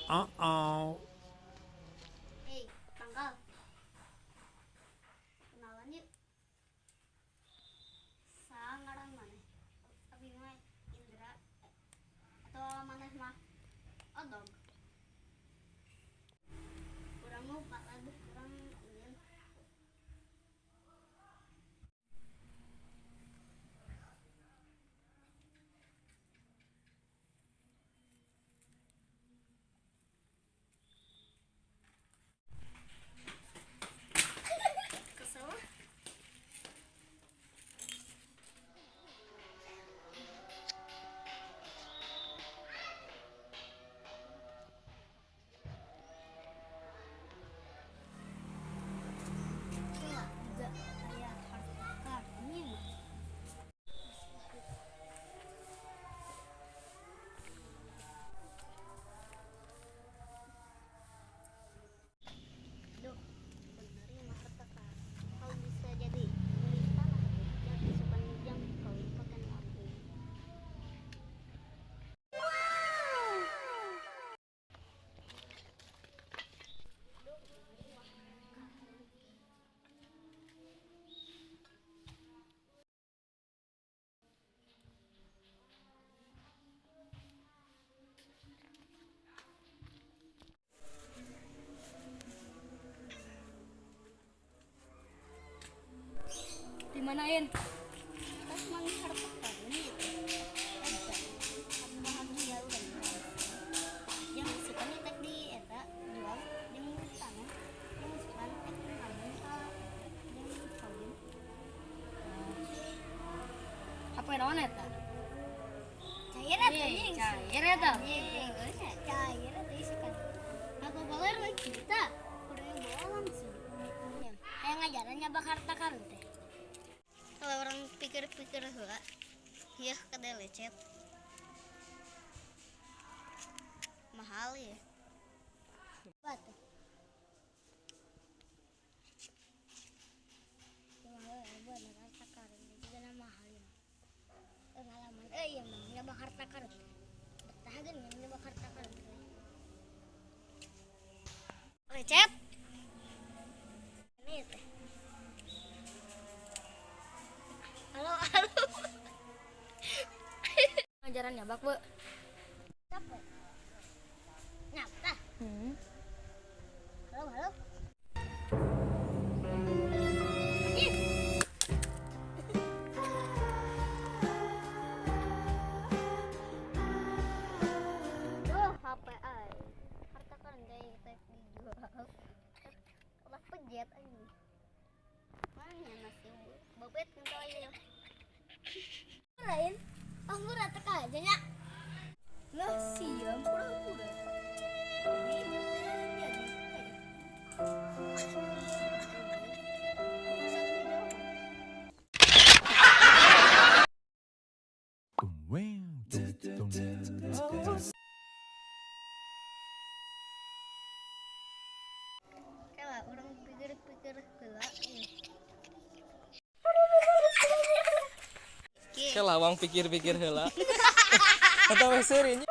Uh-oh. Hei, tanggal. Kenalan yuk. Saha ngaran maneh? Abi mah Indra atau maneh mah Odog. Urang mau Pak Laduh, urang ingin. Kesel ah. Coba juga kayak harta karun ya mah. Duh, bener ya mah harta karun. Kalau bisa jadi beli tanah tuh, yang isukan jang kawin pakai aku. Duh, bener ya mah karun. Dimanain? Tas mang harta karun gitu. Eta, tambahan jual yang isukan tek di eta jual jeung tanah yang isukan tek nabung ka jeung kawin. Apa naon eta? Cair atuh Ih, anjing. cair eta. Anjing, cair atuh isukan. Aku baler kita kudu bawa langsung. Ya, hayang ngajaran nyabak harta karun teh. Kalau orang pikir-pikir heula, ya kada lecet. Mahal ya. Batu. Mahal ya, bener harta karun juga na mahal ya. Pengalaman iya mah nyabak harta karun. Betah geun nyabak harta karun. Lecet. Ini teh. Halo, halo. Ngajaran nyabak, Bu. Capek. Nyata. Halo, halo. Anjing. Duh, HP aing. Harta karun kayak kita dijual. Lah pejet anjing. Mana nasi bebet ngentau aja. Lain, aku rata aja nya. Lah siam pura-pura. Jadi, Kela orang pikir-pikir heula ieu. Ke lawang pikir-pikir heula. Atau we seuri nya.